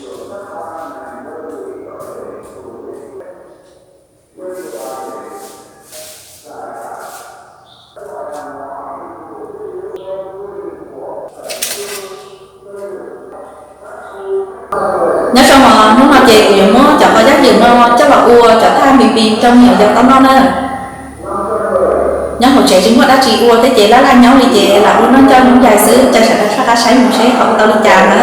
Nyob zoo os, hnub no ces kuv yuav muab cov qos yaj ywm no coj los ua cov thaj npis npis rau me nyuam yaus tau noj na. Nyob hauv tsev tsis muaj dab tsi ua thiab ces laj laj nyob li ces lam ua noj coj nyob yais xwb, cia sawv daws soj qab saib mus seb ho ua tau li cas na.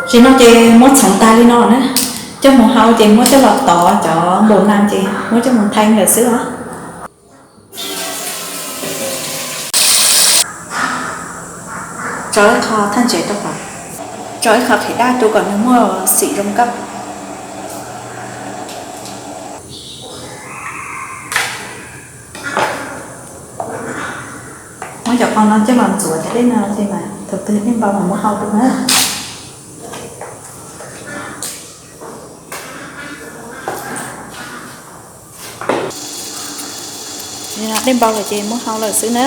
Tsis no ces muab txhoov tag li no na, coj mus hau ces muab coj los tov cov npaum no ces muab coj mus theej lawm xwb os. Tso ib qho thaj ntsev rau kom, tso ib qho qhiav daj rau kom nws muaj xim zoo nkauj. Muab cov qos no coj los ntxuav cov dej no ces mas thaum twg dej npau mas muab hau rau na. Dej npau lawm ces muab hau lawm xwb na.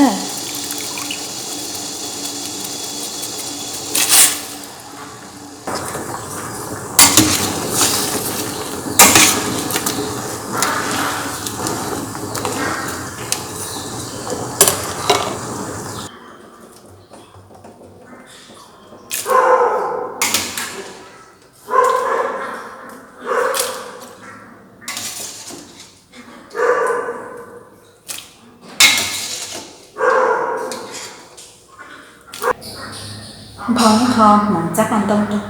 Nphau ib qho hmoov txab qos ntoo rau.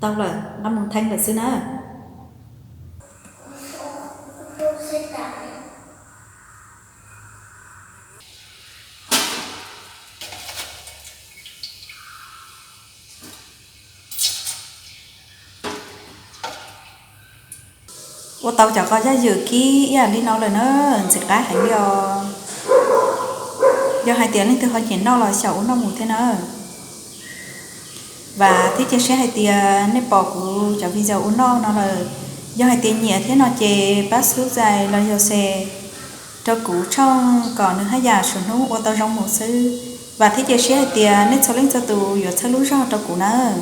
Tau lawm, nqa mus theej lawm xwb na. Ua tau cov qos yaj ywm kib ib yam li no lawm na, ntxim qab heev li os. Yog hais tias leej twg ho nyiam noj los xyaum ua noj mus thiab na. Vam thiab cia siab hais tias nej pom kuv cov video ua noj no lawm, yog hais tias nyiam thiab no ces pab subscribe los yog share rau kuv tshooj kom nws haj yam sawv hnub ua tau zoo mus xwb. Vam thiab cia siab hais tias nej txhua leej txhua tus yuav txhawb lub zog rau kuv nawb.